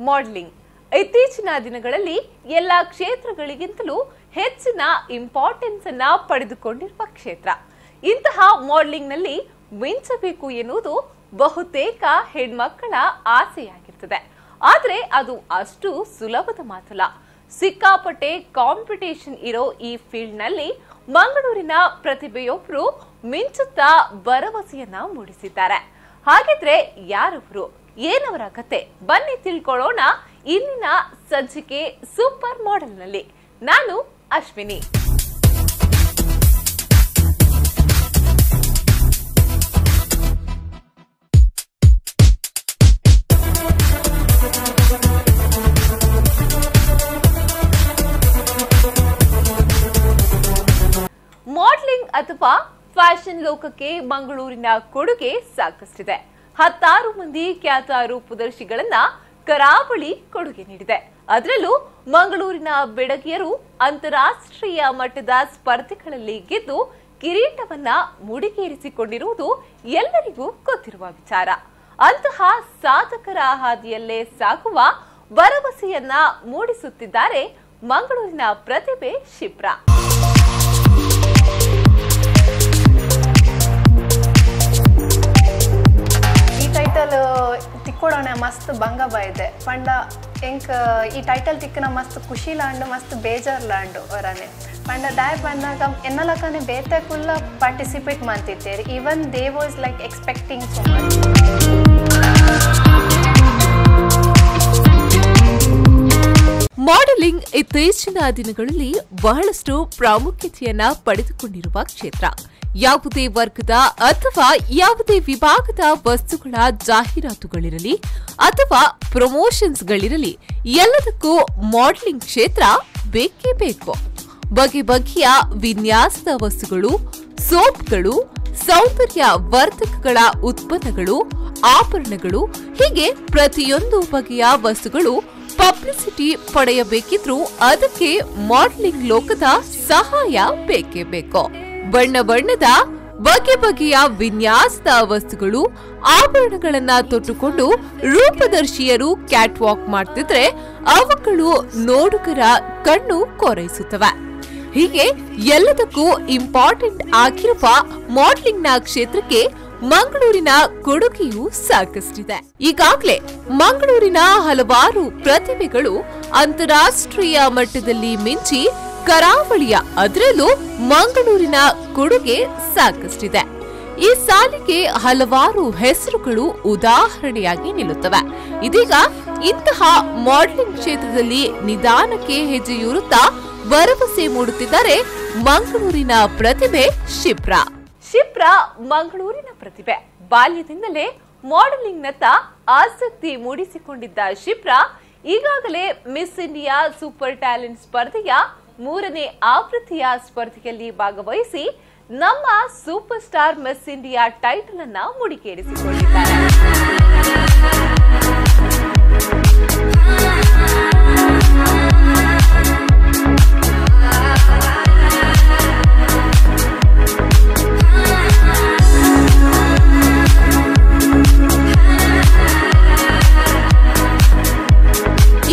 Modelling ಇತ್ತೀಚಿನ ದಿನಗಳಲ್ಲಿ ಎಲ್ಲ ಕ್ಷೇತ್ರಗಳಿಗಿಂತಲೂ ಹೆಚ್ಚಿನ ಇಂಪಾರ್ಟೆನ್ಸ್ ಅನ್ನ ಪಡೆದುಕೊಂಡಿರುವ ಕ್ಷೇತ್ರ. ಇಂತಹ ಮಾಡಲಿಂಗ್ ನಲ್ಲಿ ಮಿಂಚಬೇಕು ಎನ್ನುವುದು ಬಹುತೇಕ ಹೆಣ್ಮಕ್ಕಳ ಆಸೆಯಾಗಿರ್ತದೆ. ಆದರೆ ಅದು ಅಷ್ಟು ಸುಲಭದ ಮಾತಲ್ಲ. ಸಿಕ್ಕಾಪಟ್ಟೆ ಕಾಂಪಿಟೇಷನ್ ಇರೋ ಈ ಫೀಲ್ಡ್ ನಲ್ಲಿ ಮಂಗಳೂರಿನ ಪ್ರತಿಭೆಯೊಬ್ಬರು ಮಿಂಚುತ್ತಾ ಭರವಸೆಯನ್ನ ಮೂಡಿಸಿದ್ದಾರೆ. ಹಾಗಿದ್ರೆ ಯಾರೊಬ್ರು, ಏನವರ ಕತೆ, ಬನ್ನಿ ತಿಳ್ಕೊಳ್ಳೋಣ ಇಂದಿನ ಸಂಚಿಕೆ ಸೂಪರ್ ಮಾಡೆಲ್ ನಲ್ಲಿ. ನಾನು ಅಶ್ವಿನಿ. ಮಾಡಲಿಂಗ್ ಅಥವಾ ಫ್ಯಾಷನ್ ಲೋಕಕ್ಕೆ ಮಂಗಳೂರಿನ ಕೊಡುಗೆ ಸಾಕಷ್ಟಿದೆ. 16 ಮಂದಿ ಖ್ಯಾತ ರೂಪದರ್ಶಿಗಳನ್ನ ಕರಾವಳಿ ಕೊಡುಗೆ ನೀಡಿದೆ. ಅದರಲ್ಲೂ ಮಂಗಳೂರಿನ ಬೆಡಗಿಯರು ಅಂತಾರಾಷ್ಟ್ರೀಯ ಮಟ್ಟದ ಸ್ಪರ್ಧೆಗಳಲ್ಲಿ ಗೆದ್ದು ಕಿರೀಟವನ್ನ ಮುಡಿಗೇರಿಸಿಕೊಂಡಿರುವುದು ಎಲ್ಲರಿಗೂ ಗೊತ್ತಿರುವ ವಿಚಾರ. ಅಂತಹ ಸಾಧಕರ ಹಾದಿಯಲ್ಲೇ ಸಾಗುವ ಭರವಸೆಯನ್ನ ಮೂಡಿಸುತ್ತಿದ್ದಾರೆ ಮಂಗಳೂರಿನ ಪ್ರತಿಭೆ ಶಿಪ್ರಾ. ಟೈಟಲ್ ತಿಕ್ಕೊಡೋಣ ಮಸ್ತ್ ಬಂಗ ಬಾಯ್ದೆ ಪಂಡ ಎಂಕ್ ಈ ಟೈಟಲ್ ತಿಕ್ಕನ ಮಸ್ತ್ ಖುಷಿ ಲಾಂಡು ಮಸ್ತ್ ಬೇಜಾರ್ ಲಾಂಡು ಅವರನೆ ಪಂಡ ದಾಯ್ ಬಂದಾಗ ಎನ್ನಲಕ್ಕನೆ ಬೇತೆ ಕುಲ್ಲ ಪಾರ್ಟಿಸಿಪೇಟ್ ಮಾಡ್ತಿದ್ದೇವೆ. Even they was like expecting so much. Modelling ಇತ್ತೀಚಿನ ದಿನಗಳಲ್ಲಿ ಬಹಳಷ್ಟು ಪ್ರಾಮುಖ್ಯತೆಯನ್ನ ಪಡೆದುಕೊಂಡಿರುವ ಕ್ಷೇತ್ರ. ಯಾವುದೇ ವರ್ಗದ ಅಥವಾ ಯಾವುದೇ ವಿಭಾಗದ ವಸ್ತುಗಳ ಜಾಹೀರಾತುಗಳಿರಲಿ ಅಥವಾ ಪ್ರಮೋಷನ್ಸ್ಗಳಿರಲಿ, ಎಲ್ಲದಕ್ಕೂ ಮಾಡಲಿಂಗ್ ಕ್ಷೇತ್ರ ಬೇಕೇ ಬೇಕು. ಬಗೆ ಬಗೆಯ ವಿನ್ಯಾಸದ ವಸ್ತುಗಳು, ಸೋಪ್ಗಳು, ಸೌಂದರ್ಯ ವರ್ಧಕಗಳ ಉತ್ಪನ್ನಗಳು, ಆಭರಣಗಳು, ಹೀಗೆ ಪ್ರತಿಯೊಂದು ಬಗೆಯ ವಸ್ತುಗಳು ಪಬ್ಲಿಸಿಟಿ ಪಡೆಯಬೇಕಿದ್ರೂ ಅದಕ್ಕೆ ಮಾಡಲಿಂಗ್ ಲೋಕದ ಸಹಾಯ ಬೇಕೇ ಬೇಕು. ಬಣ್ಣ ಬಣ್ಣದ ಬಗೆ ಬಗೆಯ ವಿನ್ಯಾಸದ ವಸ್ತುಗಳು, ಆಭರಣಗಳನ್ನ ತೊಟ್ಟುಕೊಂಡು ರೂಪದರ್ಶಿಯರು ಕ್ಯಾಟ್ ವಾಕ್ ಮಾಡ್ತಿದ್ರೆ ಅವುಗಳು ನೋಡುಗರ ಕಣ್ಣು ಕೋರೈಸುತ್ತವೆ. ಹೀಗೆ ಎಲ್ಲದಕ್ಕೂ ಇಂಪಾರ್ಟೆಂಟ್ ಆಗಿರುವ ಮಾಡಲಿಂಗ್ನ ಕ್ಷೇತ್ರಕ್ಕೆ ಮಂಗಳೂರಿನ ಕೊಡುಗೆಯೂ ಸಾಕಷ್ಟಿದೆ. ಈಗಾಗಲೇ ಮಂಗಳೂರಿನ ಹಲವಾರು ಪ್ರತಿಭೆಗಳು ಅಂತಾರಾಷ್ಟ್ರೀಯ ಮಟ್ಟದಲ್ಲಿ ಮಿಂಚಿ ಕರಾವಳಿಯ, ಅದರಲ್ಲೂ ಮಂಗಳೂರಿನ ಕೊಡುಗೆ ಸಾಕಷ್ಟಿದೆ. ಈ ಸಾಲಿಗೆ ಹಲವಾರು ಹೆಸರುಗಳು ಉದಾಹರಣೆಯಾಗಿ ನಿಲ್ಲುತ್ತವೆ. ಇದೀಗ ಇಂತಹ ಮಾಡಲಿಂಗ್ ಕ್ಷೇತ್ರದಲ್ಲಿ ನಿಧಾನಕ್ಕೆ ಹೆಜ್ಜೆಯೂರುತ್ತಾ ಭರವಸೆ ಮೂಡುತ್ತಿದ್ದಾರೆ ಮಂಗಳೂರಿನ ಪ್ರತಿಭೆ ಶಿಪ್ರಾ. ಶಿಪ್ರಾ ಮಂಗಳೂರಿನ ಪ್ರತಿಭೆ. ಬಾಲ್ಯದಿಂದಲೇ ಮಾಡಲಿಂಗ್ನತ್ತ ಆಸಕ್ತಿ ಮೂಡಿಸಿಕೊಂಡಿದ್ದ ಶಿಪ್ರಾ ಈಗಾಗಲೇ ಮಿಸ್ ಇಂಡಿಯಾ ಸೂಪರ್ ಟ್ಯಾಲೆಂಟ್ ಸ್ಪರ್ಧೆಯ 3ನೇ ಆವೃತ್ತಿಯ ಸ್ಪರ್ಧೆಯಲ್ಲಿ ಭಾಗವಹಿಸಿ ನಮ್ಮ super star Miss India title ಅನ್ನ ಮುಡಿಗೇರಿಸಿಕೊಂಡಿದ್ದಾರೆ.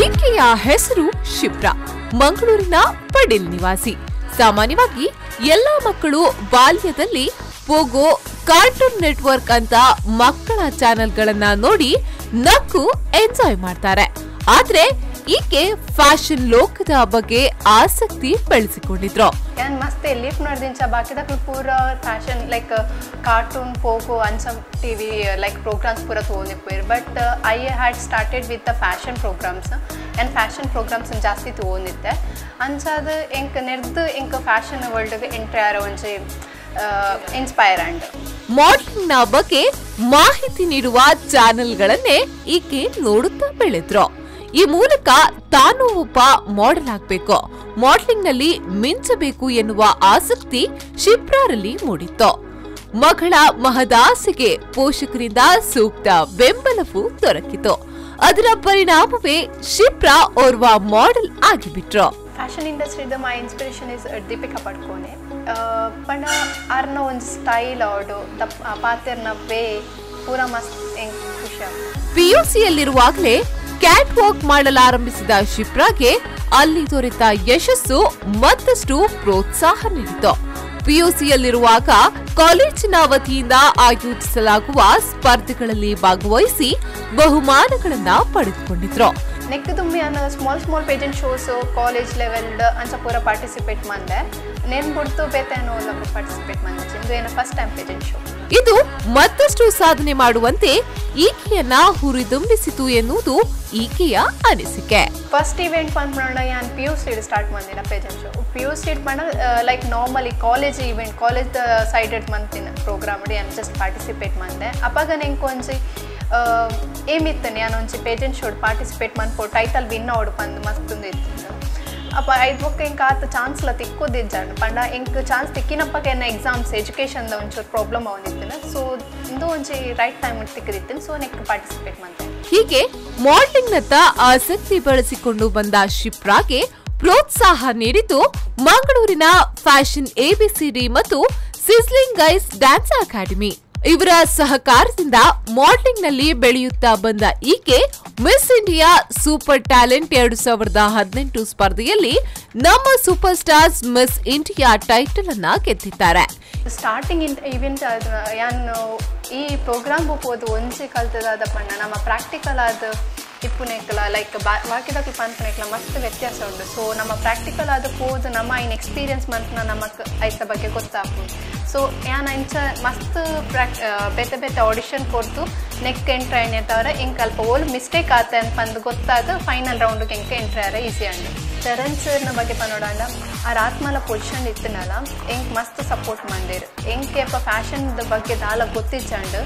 ಈಕೆಯ ಹೆಸರು ಶಿಪ್ರಾ, ಮಂಗಳೂರಿನ ಪಡೀಲ್ ನಿವಾಸಿ. ಸಾಮಾನ್ಯವಾಗಿ ಎಲ್ಲಾ ಮಕ್ಕಳು ಬಾಲ್ಯದಲ್ಲಿ ಪೋಗೋ, ಕಾರ್ಟೂನ್ ನೆಟ್ವರ್ಕ್ ಅಂತ ಮಕ್ಕಳ ಚಾನೆಲ್ಗಳನ್ನ ನೋಡಿ ನಕ್ಕು ಎಂಜಾಯ್ ಮಾಡ್ತಾರೆ. ಆದ್ರೆ ಈಕೆ ಫ್ಯಾಷನ್ ಲೋಕದ ಬಗ್ಗೆ ಆಸಕ್ತಿ ಬೆಳೆಸಿಕೊಂಡಿದ್ರು. ಮಸ್ತ್ ಎಲ್ಲಿ ನೋಡಿದಿಂಚ ಬಾಕಿದಕ್ಲು ಪೂರ ಫ್ಯಾಷನ್ ಲೈಕ್ ಕಾರ್ಟೂನ್, ಪೋಗೋ ಅಂಚ ಟಿವಿ ಲೈಕ್ ಪ್ರೋಗ್ರಾಮ್ಸ್ ಪೂರ ತಗೊಂಡಿಪ್ಪೇರು. But I had started with the fashion programs. And fashion programs ಜಾಸ್ತಿ ತಗೊಂಡಿದ್ದೆ. ಅಂಚಾದ ಎಂಕ್ ನೆರ್ದು ಎಂಕ್ ಫ್ಯಾಷನ್ ವರ್ಲ್ಡ್ಗೆ ಎಂಟ್ರಿ ಆರ ಒಂಜಿ ಇನ್ಸ್ಪೈರ್ ಆಂಡ್ ಮಾಡಲಿಂಗ್ ನ ಬಗ್ಗೆ ಮಾಹಿತಿ ನೀಡುವ ಚಾನೆಲ್ಗಳನ್ನೇ ಈಕೆ ನೋಡುತ್ತಾ ಬೆಳೆದ್ರು. ಈ ಮೂಲಕ ತಾನು ಒಬ್ಬ ಮಾಡೆಲ್ ಆಗಬೇಕು, ಮಾಡಲಿಂಗ್ ನಲ್ಲಿ ಮಿಂಚಬೇಕು ಎನ್ನುವ ಆಸಕ್ತಿ ಶಿಪ್ರಾರಲ್ಲಿ ಮೂಡಿತ್ತು. ಮಗಳ ಮಹದಾಸೆಗೆ ಪೋಷಕರಿಂದ ಸೂಕ್ತ ಬೆಂಬಲವೂ ದೊರಕಿತು. ಅದರ ಪರಿಣಾಮವೇ ಶಿಪ್ರಾ ಓರ್ವ ಮಾಡೆಲ್ ಆಗಿಬಿಟ್ರು. ಫ್ಯಾಷನ್ ಇಂಡಸ್ಟ್ರಿದ my inspiration is Deepika Padukone. ಪಂಡ ಆರ್ನ ಒಂದು ಸ್ಟೈಲ್ ಅವಡು the ಪಾತೆರ್ನ ವೇ ಪೂರಾ ಮಸ್ತ್ ಎಂಕ್ ಖುಷಿ. ಪಿಯುಸಿಯಲ್ಲಿರುವಾಗಲೇ ಕ್ಯಾಟ್ ವಾಕ್ ಮಾಡಲಾರಂಭಿಸಿದ ಶಿಪ್ರಾಗೆ ಅಲ್ಲಿ ದೊರೆತ ಯಶಸ್ಸು ಮತ್ತಷ್ಟು ಪ್ರೋತ್ಸಾಹ ನೀಡಿತು. ಪಿಯುಸಿಯಲ್ಲಿರುವಾಗ ಕಾಲೇಜಿನ ವತಿಯಿಂದ ಆಯೋಜಿಸಲಾಗುವ ಸ್ಪರ್ಧೆಗಳಲ್ಲಿ ಭಾಗವಹಿಸಿ ಬಹುಮಾನಗಳನ್ನು ಪಡೆದುಕೊಂಡಿದ್ರು. ನೆಕ್ ತುಂಬಿ small small pageant shows college level ಅಂಚ ಪೂರ ಪಾರ್ಟಿಸಿಪೇಟ್ ಮಂದೆ ನೇನ್ ಬುಡ್ತು ಬೇತೆ ಪಾರ್ಟಿಸಿಪೇಟ್ ಮಂದೆ. ಇದು ಏನೋ ಫಸ್ಟ್ ಟೈಮ್ ಪೇಜೆಂಟ್ ಶೋ. ಇದು ಮತ್ತಷ್ಟು ಸಾಧನೆ ಮಾಡುವಂತೆ ಈಕೆಯನ್ನ ಹುರಿದುಂಬಿಸಿತು ಎನ್ನುವುದು ಈಕೆಯ ಅನಿಸಿಕೆ. ಫಸ್ಟ್ ಇವೆಂಟ್ ಪಂಪಣ ಯಾನ್ ಪಿ ಯು ಸೀಡ್ ಸ್ಟಾರ್ಟ್ ಮಂದಿನ pageant show. P U seed ಪಂಡ like normally college event college sided ಮಂತಿನ ಪ್ರೋಗ್ರಾಮ್ ಯಾನ್ ಜಸ್ಟ್ ಪಾರ್ಟಿಸಿಪೇಟ್ ಮಂದೆ. ಅಪ್ಪಾಗ ನೆಂಕ್ ಒಂಜಿ ಏಮಿತ್ತನೆ ಯಾನ್ ಒಂಜಿ ಪೇಜೆಂಟ್ ಶೋಡ್ ಪಾರ್ಟಿಸಿಪೇಟ್ ಮನ್ಪೋ ಟೈಟಲ್ ವಿನ್ ಅವಡು ಪಂದ್ ಮಸ್ತ್ ಇತ್ತು. ಅಪ್ಪ ಐದು ಬೊಕ್ಕ ಎಂಕ್ ಆತ ಚಾನ್ಸ್ಲ ತಿಕ್ಕೋದಿಜ್ಜಾಂಡ್ ಪಂಡ ಎಂಕ್ ಚಾನ್ಸ್ ತಿಕ್ಕಿನಪ್ಪಗೆ ಎನ್ನ ಎಕ್ಸಾಮ್ಸ್ ಎಜುಕೇಷನ್ದ ಒಂಚೂರು ಪ್ರಾಬ್ಲಮ್ ಅವನಿತ್ತು. ಸೊ ಇಂದು ಒಂಜಿ ರೈಟ್ ಟೈಮ್ ತಿಕ್ಕಿದಿತ್ತು. ಸೊ ನೆಕ್ ಪಾರ್ಟಿಸಿಪೇಟ್ ಮಂತೆ. ಹೀಗೆ ಮಾಡಲಿಂಗ್ನತ್ತ ಆಸಕ್ತಿ ಬೆಳೆಸಿಕೊಂಡು ಬಂದ ಶಿಪ್ರಾಗೆ ಪ್ರೋತ್ಸಾಹ ನೀಡಿದ್ದು ಮಂಗಳೂರಿನ ಫ್ಯಾಷನ್ ಎಬಿಸಿಡಿ ಮತ್ತು ಸಿಸ್ಲಿಂಗ್ ಗೈಸ್ ಡ್ಯಾನ್ಸ್ ಅಕಾಡೆಮಿ. ಇವರ ಸಹಕಾರದಿಂದ ಮಾಡಲಿಂಗ್ ನಲ್ಲಿ ಬೆಳೆಯುತ್ತಾ ಬಂದ ಈಕೆ ಮಿಸ್ ಇಂಡಿಯಾ ಸೂಪರ್ ಟ್ಯಾಲೆಂಟ್ 2018 ಸ್ಪರ್ಧೆಯಲ್ಲಿ ನಮ್ಮ super stars Miss India title ಅನ್ನ ಗೆದ್ದಿದ್ದಾರೆ. ಸ್ಟಾರ್ಟಿಂಗ್ ಇವೆಂಟ್ ಯಾನು ಈ ಪ್ರೋಗ್ರಾಮ್ ಹೋದು ಒಂಜಿ ಕಲ್ತದಾದ ಪಂಡ ನಮ್ಮ ಪ್ರಾಕ್ಟಿಕಲ್ ಆದ ಇಪ್ಪುನೆಕ್ಲ ಲೈಕ್ ಬಾಕಿದಕ್ಲು ಪನ್ಪುನೆಕ್ಲ ಮಸ್ತ್ ವ್ಯತ್ಯಾಸ ಉಂಟು. ಸೊ ನಮ್ಮ ಪ್ರಾಕ್ಟಿಕಲ್ ಆದ ಹೋದು ನಮ್ಮ ಇನ್ ಎಕ್ಸ್ಪೀರಿಯನ್ಸ್ ಮನ್ಪುನ ನಮಕ್ ಐತ ಬಗ್ಗೆ ಗೊತ್ತಾಪು. ಸೊ ಯಾನ್ ಅಂಚ ಮಸ್ತ್ ಬೇತೆ ಬೇತೆ ಆಡಿಷನ್ ಕೊಡ್ತು ನೆಕ್ ಎಂಟ್ರಿ ಆಯ್ತವ್ರ ಎಂಕ್ ಅಲ್ಪ ಓಲ್ ಮಿಸ್ಟೇಕ್ ಆತ ಪಂದ್ ಗೊತ್ತಾದ ಫೈನಲ್ ರೌಂಡ್ಗೆ ಎಂಕ್ ಎಂಟ್ರಿ ಆರ ಈಸಿ ಅಂಡ್. ಚರಣ್ ಸರ್ನ ಬಗ್ಗೆ ಪನೋಡಾಂಡ ಆ ಆತ್ಮಲ ಪೊಸಿಷನ್ ಇತ್ತನಲ್ಲ ಎಂಕ್ ಮಸ್ತ್ ಸಪೋರ್ಟ್ ಮಂದಿರ್. ಎಂಕ್ ಅಪ್ಪ ಫ್ಯಾಷನ್ ಬಗ್ಗೆ ದಾಲ ಗೊತ್ತಿಚ್ಚಂಡ್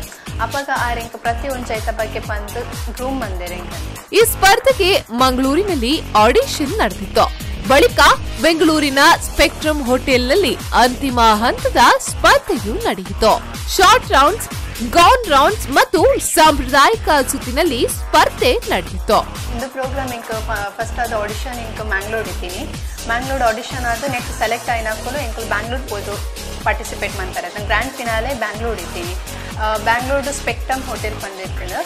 ಅಪ್ಪಾಗ ಆರ್ ಎಂಕ್ ಪ್ರತಿ ಒಂಜಿ ಐತ ಬಗ್ಗೆ ಪಂದ್ ಗ್ರೂಮ್ ಮಂದಿರ್ ಎಂಕ್. ಈ ಸ್ಪರ್ಧೆಗೆ ಮಂಗಳೂರಿನಲ್ಲಿ ಆಡಿಷನ್ ನಡೆದಿತ್ತು. ಬಳಿಕ ಬೆಂಗಳೂರಿನ ಸ್ಪೆಕ್ಟ್ರಮ್ ಹೋಟೆಲ್ನಲ್ಲಿ ಅಂತಿಮ ಹಂತದ ಸ್ಪರ್ಧೆಯು ನಡೆಯಿತು. ಶಾರ್ಟ್ ರೌಂಡ್ಸ್, ಗೌನ್ ರೌಂಡ್ಸ್ ಮತ್ತು ಸಾಂಪ್ರದಾಯಿಕ ಸುತ್ತಿನಲ್ಲಿ ಸ್ಪರ್ಧೆ ನಡೆಯಿತು. ಇಂದು ಪ್ರೋಗ್ರಾಮ್ ಇಂಕ್ ಫಸ್ಟ್ ಆದ ಆಡಿಷನ್ ಇಂಕ್ ಮ್ಯಾಂಗ್ಳೂರ್ ಇದ್ದೀನಿ. ಮ್ಯಾಂಗ್ಳೂರ್ ಆಡಿಷನ್ ಆದ ನೆಕ್ಸ್ಟ್ ಸೆಲೆಕ್ಟ್ ಆಯ್ನಾಕಲು ಇಂಕ್ ಬ್ಯಾಂಗ್ಳೂರ್ ಹೋದು ಪಾರ್ಟಿಸಿಪೇಟ್ ಮಾಡ್ತಾರೆ. ಗ್ರ್ಯಾಂಡ್ ಫಿನಾಲೆ ಬ್ಯಾಂಗ್ಳೂರ್ ಇದ್ದೀನಿ. ಬ್ಯಾಂಗ್ಳೂರ್ದು ಸ್ಪೆಕ್ಟ್ರಮ್ ಹೋಟೆಲ್ ಬಂದಿರ್ತೀನಿ.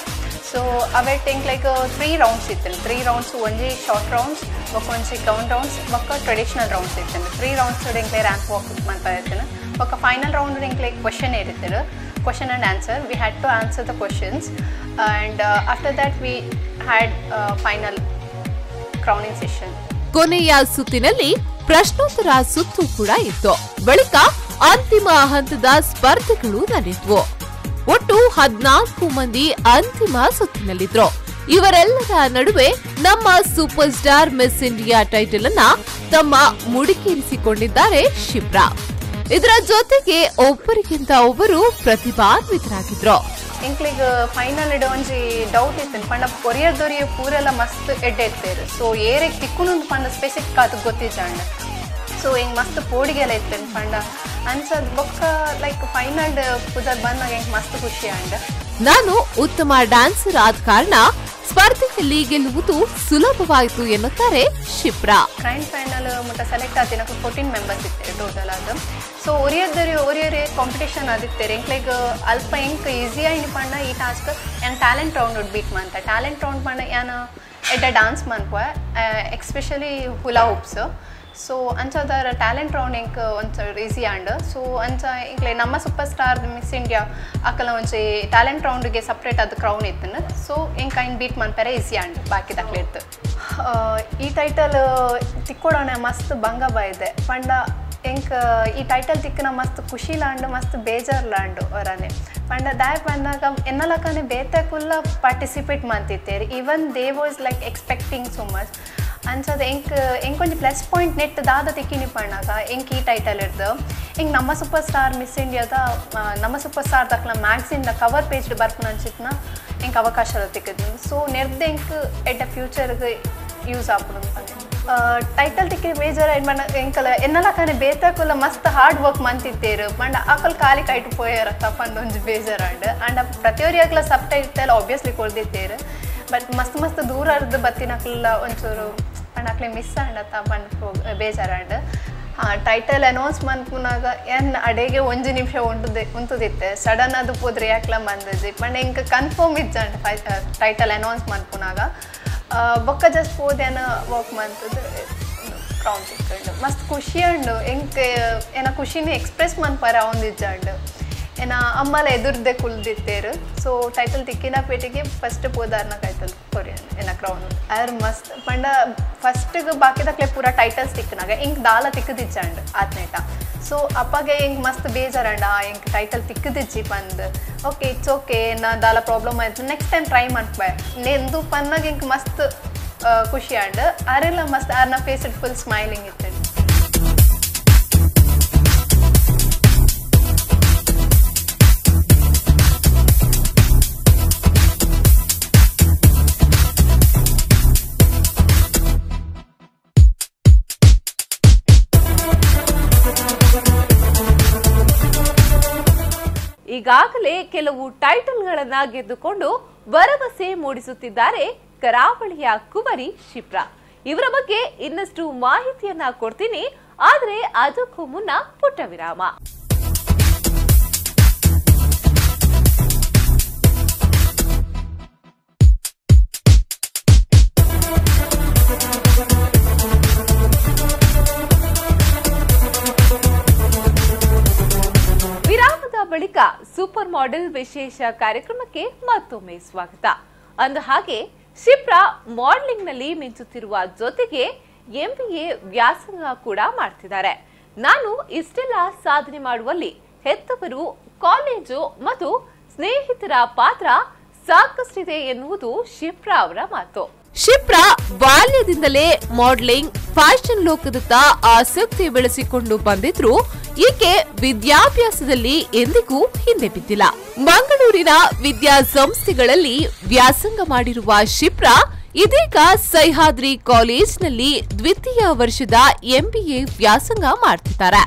ಸೊ ಅವೆಟ್ ಎಂಕ್ ಲೈಕ್ 3 ರೌಂಡ್ಸ್ ಇತ್ತು. 3 ರೌಂಡ್ಸ್ ಒಂಜಿ ಶಾರ್ಟ್ ರೌಂಡ್ಸ್ ಬೊಕ್ಕ ಒಂಜಿ ಗೌನ್ ರೌಂಡ್ಸ್ ಬೊಕ್ಕ ಟ್ರೆಡಿಷನಲ್ ರೌಂಡ್ಸ್ ಇತ್ತು. 3 ರೌಂಡ್ಸ್ ಎಂಕ್ಲೆ ರ್ಯಾಂಪ್ ವಾಕ್ ಮಾಡ್ತಾ ಇರ್ತೀನಿ. ಬೊಕ್ಕ ಫೈನಲ್ ರೌಂಡ್ ಎಂಕ್ಲೆ ಕ್ವಶನ್ ಇರ್ತಾರೆ, question and answer. We had to answer the questions and after that we had final crowning session. ಕೊನೆಯ ಸುತ್ತಿನಲ್ಲಿ ಪ್ರಶ್ನೋತ್ತರ ಸುತ್ತು ಕೂಡ ಇತ್ತು. ಬಳಿಕ ಅಂತಿಮ ಹಂತದ ಸ್ಪರ್ಧೆಗಳು ನಡೆದವು. ಒಟ್ಟು 14 ಮಂದಿ ಅಂತಿಮ ಸುತ್ತಿನಲ್ಲಿದ್ರು. ಇವರೆಲ್ಲರ ನಡುವೆ ನಮ್ಮ super star Miss India title ಅನ್ನ ತಮ್ಮ ಮುಡಿಗೇರಿಸಿಕೊಂಡಿದ್ದಾರೆ ಶಿಪ್ರಾ. ಇದರ ಜೊತೆಗೆ ಒಬ್ಬರಿಗಿಂತ ಒಬ್ಬರು ಪ್ರತಿಭಾನ್ವಿತರಾಗಿದ್ರು. ಎಂಕ್ಲಿಗ್ ಫೈನಲ್ ಒಂಜಿ ಡೌಟ್ ಇತ್ತು ಪಂಡ ಕೊರಿಯರ್ ದೊರಿಯ ಪೂರೆಲ್ಲ ಮಸ್ತ್ ಎಡ್ಡೆ ಇತ್ತೇರು. ಸೊ ಏರೆಗ್ ತಿಕ್ಕುನು ಪಂಡ ಸ್ಪೆಸಿಫಿಕ್ ಆದ ಗೊತ್ತಿಜ್ಜಾಂಡ್. ಸೊ ಹಿಂಗೆ ಮಸ್ತ್ ಪೋಡಿಗೆಲ್ಲ ಇತ್ತು ಪಂಡ ಅನ್ಸದ್ ಬೊಕ್ಕ ಲೈಕ್ ಫೈನಲ್ ಪುದರ್ ಬಂದಾಗ ಹೆಂಗೆ ಮಸ್ತ್ ಖುಷಿ ಅಂಡ್. ನಾನು ಉತ್ತಮ ಡ್ಯಾನ್ಸರ್ ಆದ ಕಾರಣ ಸ್ಪರ್ಧೆಯಲ್ಲಿ ಗೆಲ್ಲುವುದು ಸುಲಭವಾಯಿತು ಎನ್ನುತ್ತಾರೆ ಶಿಪ್ರಾ. ಗ್ರ್ಯಾಂಡ್ ಫೈನಲ್ ಮುಟ್ಟ ಸೆಲೆಕ್ಟ್ ಆದಿನ 14 ಮೆಂಬರ್ಸ್ ಇತ್ತೇವೆ ಟೋಟಲ್ ಆದ. ಸೊ ಒರಿಯರ್ ಒರಿಯರೇ ಕಾಂಪಿಟೇಷನ್ ಆದಿತ್ತೇವೆ. ಎಂಕ್ಲೆಗ್ ಅಲ್ಪ ಎಂಕ್ ಈಸಿ ಆಯ್ನ ಪಂಡ ಈ ಟಾಸ್ಕ್ ಯಾನ್ ಟ್ಯಾಲೆಂಟ್ ರೌಂಡ್ ಬೀಟ್ ಮಂತ. ಟ್ಯಾಲೆಂಟ್ ರೌಂಡ್ ಪಂಡ ಯಾನ್ ಎಡ್ಡ ಡಾನ್ಸ್ ಮನ್ಪ ಎಕ್ಸ್ಪೆಷಲಿ ಹುಲಾ ಹೂಪ್ಸ್. ಸೊ ಅಂಚದರ ಟ್ಯಾಲೆಂಟ್ ರೌಂಡ್ ಎಂಕ್ ಒಂಚೂರು ಈಸಿ ಆಂಡ್. ಸೊ ಅಂಚ ಎಂಕ್ಲೆ ನಮ್ಮ ಸೂಪರ್ ಸ್ಟಾರ್ ಮಿಸ್ ಇಂಡಿಯಾ ಅಕಲ ಒಂಚಿ ಟ್ಯಾಲೆಂಟ್ ರೌಂಡ್ಗೆ ಸಪ್ರೇಟ್ ಅದು ಕ್ರೌನ್ ಇತ್ತು. ಸೊ ಎಂಕ್ ಐನ್ ಬೀಟ್ ಮನ್ಪೆರೆ ಈಸಿ ಆಂಡ್ ಬಾಕಿ ದಕ್ಲಿತ್ತು. ಈ ಟೈಟಲ್ ತಿಕ್ಕೊಡೋಣ ಮಸ್ತ್ ಭಂಗ ಬಾಯಿದೆ ಪಂಡ ಎಂಕ್ ಈ ಟೈಟಲ್ ತಿಕ್ಕನ ಮಸ್ತ್ ಖುಷಿ ಲಾಂಡು ಮಸ್ತ್ ಬೇಜಾರ್ ಲಾಂಡು ಅವರನೆ ಪಂಡ ದಾಯ ಪಂಡಾಗ ಎನ್ನಲಕ್ಕನೆ ಬೇತಕುಲ್ಲ ಪಾರ್ಟಿಸಿಪೇಟ್ ಮಾಡ್ತಿತ್ತೇರಿ. Even they was like expecting so much ಅಂಚದ ಎಂಕ್ ಎಂಕೊಂಜಿ ಪ್ಲಸ್ ಪಾಯಿಂಟ್ ನೆಟ್ ದಾದ ತಿಕ್ಕಿನಿ ಪಣ್ಣಾಗ ಎಂಕ್ ಈ ಟೈಟಲ್ ಇರ್ದು. ಎಂಕ್ ನಮ್ಮ ಸೂಪರ್ ಸ್ಟಾರ್ ಮಿಸ್ ಇಂಡಿಯಾದ ನಮ್ಮ ಸೂಪರ್ ಸ್ಟಾರ್ ದಕ್ಲ ಮ್ಯಾಗ್ಝಿನ್ ಕವರ್ ಪೇಜ್ ಬರ್ಪುನ ಅಂಚಿತ್ನ ಎಂಕ್ ಅವಕಾಶ ತಿಕ್ಕಿದ್ನು. ಸೊ ನೆರ್ದು ಎಂಕ್ ಎಡ್ಡ ಫ್ಯೂಚರ್ಗೆ ಯೂಸ್ ಆಪುಂಡು ಪಂಡೆ. ಟೈಟಲ್ ತಿಕ್ಕಿ ಮೇಜರ್ ಪಂಡ ಎಂಕಲ ಎನ್ನಲಕ್ಕನೆ ಬೇತಕುಲ್ಲ ಮಸ್ತ್ ಹಾರ್ಡ್ ವರ್ಕ್ ಮಂತಿತ್ತೇರು ಪಂಡ ಅಕಲ್ ಖಾಲಿ ಕೈಟ್ ಪೋಯರತ್ತ ಪಂಡ ಒಂಜಿ ಬೇಜಾರಾಂಡ್. ಅಂಡ್ ಪ್ರತಿಯೊರಿಯಾಗ್ಲ ಸಬ್ ಟೈಟಲ್ ಆಬ್ವಿಯಸ್ಲಿ ಕೊಡ್ದಿತ್ತೇರು. ಬಟ್ ಮಸ್ತ್ ಮಸ್ತ್ ದೂರ ಅರ್ದು ಬತ್ತಿನಕ್ಲ ಒಂಚೂರು ಪಂಡ ಅಕ್ಲೆ ಮಿಸ್ ಆಂಡತ್ತ ಪಂಡ ಬೇಜಾರಾಂಡ್. ಹಾಂ ಟೈಟಲ್ ಅನೌನ್ಸ್ ಮನ್ಪುನಾಗ ಏನ್ ಅಡೆಗೆ ಒಂಜಿ ನಿಮಿಷ ಉಂಟುದಿತ್ತೆ ಸಡನ್ ಅದು ಪೋದ್ರೆ ಯಾಕ್ಲ ಬಂದಜಿ ಪಂಡ ಎಂಕ್ ಕನ್ಫರ್ಮ್ ಇಜ್ಜಾಂಡ್ ಟೈಟಲ್ ಅನೌನ್ಸ್ ಮನ್ಪುನಾಗ. ಬೊಕ್ಕ ಜಸ್ಟ್ ಪೋದೇನ ವರ್ಕ್ ಮಂತದ್ದು ಕ್ರೌನ್ ತಿಕ್ಕಂಡು ಮಸ್ತ್ ಖುಷಿ ಉಂಡು ಎಂಕ್ ಏನ ಖುಷಿನ ಎಕ್ಸ್ಪ್ರೆಸ್ ಮನ್ಪಾರ ಅವಂದಿಜ್ಜಂಡು ಏನ ಅಮ್ಮಲ ಎದುರ್ದೆ ಕುಲ್ದಿತ್ತೇರು ಸೊ ಟೈಟಲ್ ತಿಕ್ಕಿನ ಪೇಟೆಗೆ ಫಸ್ಟ್ ಪೋದಾರ್ನ ಕೈತಲ್ ಕೊರಿಯನ್ ಏನ ಕ್ರೌನ್ ಅರ್ ಮಸ್ತ್ ಪಂಡ ಫಸ್ಟ್ಗೆ ಬಾಕಿದಕ್ಲೆ ಪೂರ ಟೈಟಲ್ಸ್ ತಿಕ್ಕನಾಗ ಇಂಕ್ ದಾಲ ತಿಕ್ಕದಿಜ್ಜಂಡು ಆತ್ನೇಟ ಸೊ ಅಪ್ಪಗೆ ಇಂಕ್ ಮಸ್ತ್ ಬೇಜಾರಂಡ ಇಂಕ್ ಟೈಟಲ್ ತಿಕ್ಕದಿಜ್ಜಿ ಪಂದ್ okay it's okay ನಾ ದಾಲ ಪ್ರಾಬ್ಲಮ್ ಆಯ್ತು next time try ಮನ್ಪೆ ನೆಂದು ಪನ್ನಾಗ ಇಂಕ್ ಮಸ್ತ್ ಖುಷಿ ಅಂಡ್ ಅರೆಲ್ಲ ಮಸ್ತ್ ಆರ್ನ face it full smiling ಇತ್ತು. ಈಗಾಗಲೇ ಕೆಲವು ಟೈಟಲ್ಗಳನ್ನ ಗೆದ್ದುಕೊಂಡು ಭರವಸೆ ಮೂಡಿಸುತ್ತಿದ್ದಾರೆ ಕರಾವಳಿಯ ಕುವರಿ ಶಿಪ್ರಾ. ಇವರ ಬಗ್ಗೆ ಇನ್ನಷ್ಟು ಮಾಹಿತಿಯನ್ನ ಕೊಡ್ತೀನಿ, ಆದ್ರೆ ಅದಕ್ಕೂ ಮುನ್ನ ಪುಟ್ಟ ವಿರಾಮ. ವಿರಾಮದ ಬಳಿಕ ಸೂಪರ್ ಮಾಡೆಲ್ ವಿಶೇಷ ಕಾರ್ಯಕ್ರಮಕ್ಕೆ ಮತ್ತೊಮ್ಮೆ ಸ್ವಾಗತ. ಅಂದ ಹಾಗೆ ಶಿಪ್ರಾ ಮಾಡಲಿಂಗ್ ನಲ್ಲಿ ಮಿಂಚುತ್ತಿರುವ ಜೊತೆಗೆ ಎಂಬಿಎ ವ್ಯಾಸಂಗ ಕೂಡ ಮಾಡ್ತಿದ್ದಾರೆ. ನಾನು ಇಷ್ಟೆಲ್ಲ ಸಾಧನೆ ಮಾಡುವಲ್ಲಿ ಹೆತ್ತವರು, ಕಾಲೇಜು ಮತ್ತು ಸ್ನೇಹಿತರ ಪಾತ್ರ ಸಾಕಷ್ಟಿದೆ ಎನ್ನುವುದು ಶಿಪ್ರಾ ಅವರ ಮಾತು. ಶಿಪ್ರಾ ಬಾಲ್ಯದಿಂದಲೇ ಮಾಡಲಿಂಗ್, ಫ್ಯಾಷನ್ ಲೋಕದತ್ತ ಆಸಕ್ತಿ ಬೆಳೆಸಿಕೊಂಡು ಬಂದಿದ್ರು. ಈಕೆ ವಿದ್ಯಾಭ್ಯಾಸದಲ್ಲಿ ಎಂದಿಗೂ ಹಿಂದೆ ಬಿದ್ದಿಲ್ಲ. ಮಂಗಳೂರಿನ ವಿದ್ಯಾಸಂಸ್ಥೆಗಳಲ್ಲಿ ವ್ಯಾಸಂಗ ಮಾಡಿರುವ ಶಿಪ್ರಾ ಇದೀಗ ಸಹ್ಯಾದ್ರಿ ಕಾಲೇಜಿನಲ್ಲಿ ದ್ವಿತೀಯ ವರ್ಷದ ಎಂಬಿಎ ವ್ಯಾಸಂಗ ಮಾಡ್ತಿದ್ದಾರೆ.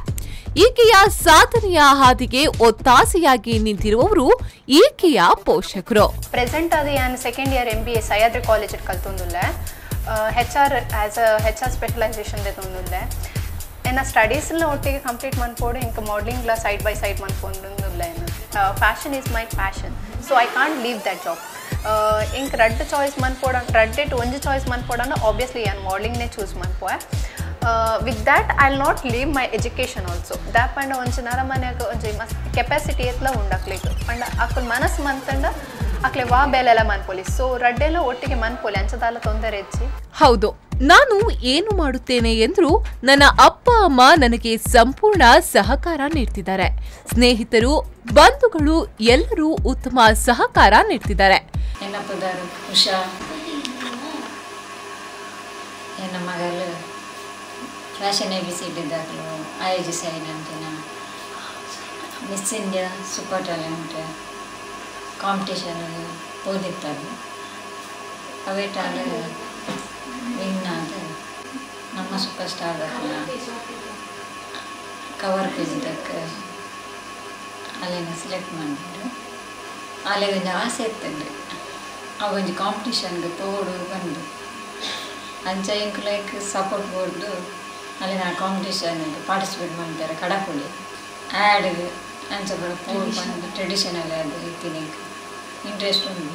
ಈಕೆಯ ಸಾಧನೆಯ ಹಾದಿಗೆ ಒತ್ತಾಸೆಯಾಗಿ ನಿಂತಿರುವವರು ಈಕೆಯ ಪೋಷಕರು. ಪ್ರೆಸೆಂಟ್ ಅದು ನಾನು second year MBA Sahyadri college ಕಲ್ತೊಂದುಲ್ಲ. HR as a HR specialisation ತೊಂದುಲ್ಲೆ. ಎನ್ನ ಸ್ಟಡೀಸ್ನ ಒಟ್ಟಿಗೆ ಕಂಪ್ಲೀಟ್ ಮನ್ಪೋಡು ಇಂಕ ಮಾಡಲಿಂಗ್ಲ side by side ಮನ್ಪೊಂದುಲ್ಲ. Fashion is my passion, so I can't leave that job. ಇಂಕ್ ರಡ್ಡ್ ಚಾಯ್ಸ್ ಮನ್ಪೋಡ, ರಡ್ಡೆಟ್ ಒಂಜಿ ಚಾಯ್ಸ್ ಮನ್ಪೋಡಂಡ ಆಬ್ವಿಯಸ್ಲಿ ನಾನು ಮಾಡಲಿಂಗ್ನೇ ಚೂಸ್ ಮನ್ಪೋಯೆ. With that I will not leave my education also. ದಾಪ್ ಪಂಡ ಒಂಜಿ ನರಮನ್ಯಾಗ ಒಂಜಿ ಮಸ್ತ್ ಕೆಪಾಸಿಟಿ ಎತ್ಲ ಉಂಡಾಕ್ಲಿಕ್ ಪಂಡ ಅಕ್ಲ ಮನಸ್ಸು ಮಂತಂಡ ಅಕ್ಲೆ ವಾ ಬೇಲೆಲ್ಲ ಮನ್ಪೊಲಿ. ಸೊ ರಡ್ಡೆಲ್ಲ ಒಟ್ಟಿಗೆ ಮನ್ಪೊಲಿ ಅಂಚದಾಲ ತೊಂದರೆ ಹೆಚ್ಚಿ. ಹೌದು, ನಾನು ಏನು ಮಾಡುತ್ತೇನೆ ಎಂದರೂ ನನ್ನ ಅಪ್ಪ ಅಮ್ಮ ನನಗೆ ಸಂಪೂರ್ಣ ಸಹಕಾರ ನೀಡ್ತಿದ್ದಾರೆ. ಸ್ನೇಹಿತರು, ಬಂಧುಗಳು ಎಲ್ಲರೂ ಉತ್ತಮ ಸಹಕಾರ ನೀಡ್ತಿದ್ದಾರೆ. ಉಷಾ ಎನ್ನ ಮಗಳು ಫ್ಯಾಷನ್ ಎಬಿಸಿಡಿದಾಗಲೂ ಆಯೋಜಿಸಿದಂತಿನ Miss India super talent competition ಓದಿತ್ತಾರೆ. ಅವೇಟಾದ win ಆದ ನಮ್ಮ ಸೂಪರ್ ಸ್ಟಾರ್ ಕವರ್ ಪೇಜ್ದಕ್ಕೆ ಅಲ್ಲೇನ ಸೆಲೆಕ್ಟ್ ಮಾಡಿದ್ರು. ಅಲ್ಲಿಗೆ ಒಂಜಿ ಆಸೆ ಇತ್ತಂಡ್ರಿ ಆ ಒಂಜಿ ಕಾಂಪಿಟೇಷನ್ಗೆ ಪೋಡು ಬಂದು ಅಂಚ ಇಂಕ್ ಲೈಕ್ ಸಪೋರ್ಟ್ ಕೊಡ್ದು ಅಲ್ಲಿ ನಾ ಕಾಂಪಿಟೇಷನ್ ಪಾರ್ಟಿಸಿಪೇಟ್ ಮಾಡ್ತಾರೆ. ಕಡಪುಡಿ ಆ್ಯಡ್ ಅಂಚ ಬರ ಪೋಡು ಬಂದು ಟ್ರೆಡಿಷನಲ್ ಅದು ಇತ್ತೀನಿ ಇಂಟ್ರೆಸ್ಟ್ ಉಂಟು.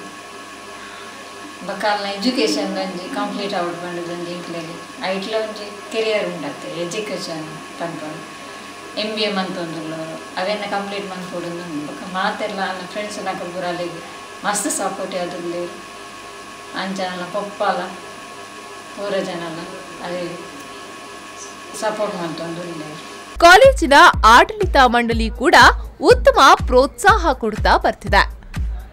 ಬಕಾಲ್ನ ಎಜುಕೇಷನ್ ಒಂಜಿ ಕಂಪ್ಲೀಟ್ ಔಟ್ ಬಂದದ್ದು ಒಂಜಿ ಇಂಕ್ಲೆಗೆ ಐಟ್ಲ ಒಂಜಿ ಕೆರಿಯರ್ ಉಂಡತ್ತೆ ಎಜುಕೇಷನ್ ಪನ್ಪೊಡು M B A ಮಂತೊಂದುಲ್ಲ ಅವೆನ್ನ complete ಮನ್ಪೊಡು ಬೊಕ್ಕ ಮಾತೆಲ್ಲ ನನ್ನ ಫ್ರೆಂಡ್ಸ್ ನಕಲ್ ಪೂರ ಅಲ್ಲಿಗೆ ಮಸ್ತ್ ಸಪೋರ್ಟ್ ಯಾವ್ದು ಅಂಚ ನನ್ನ ಪೊಪ್ಪಲ ಪೂರ ಜನಲ ಅದೇ ಸಪೋರ್ಟ್ ಮಂತೊಂದುಲ್ಲೆ. ಕಾಲೇಜಿನ ಆಡಳಿತ ಮಂಡಳಿ ಕೂಡ ಉತ್ತಮ ಪ್ರೋತ್ಸಾಹ ಕೊಡ್ತಾ ಬರ್ತಿದೆ.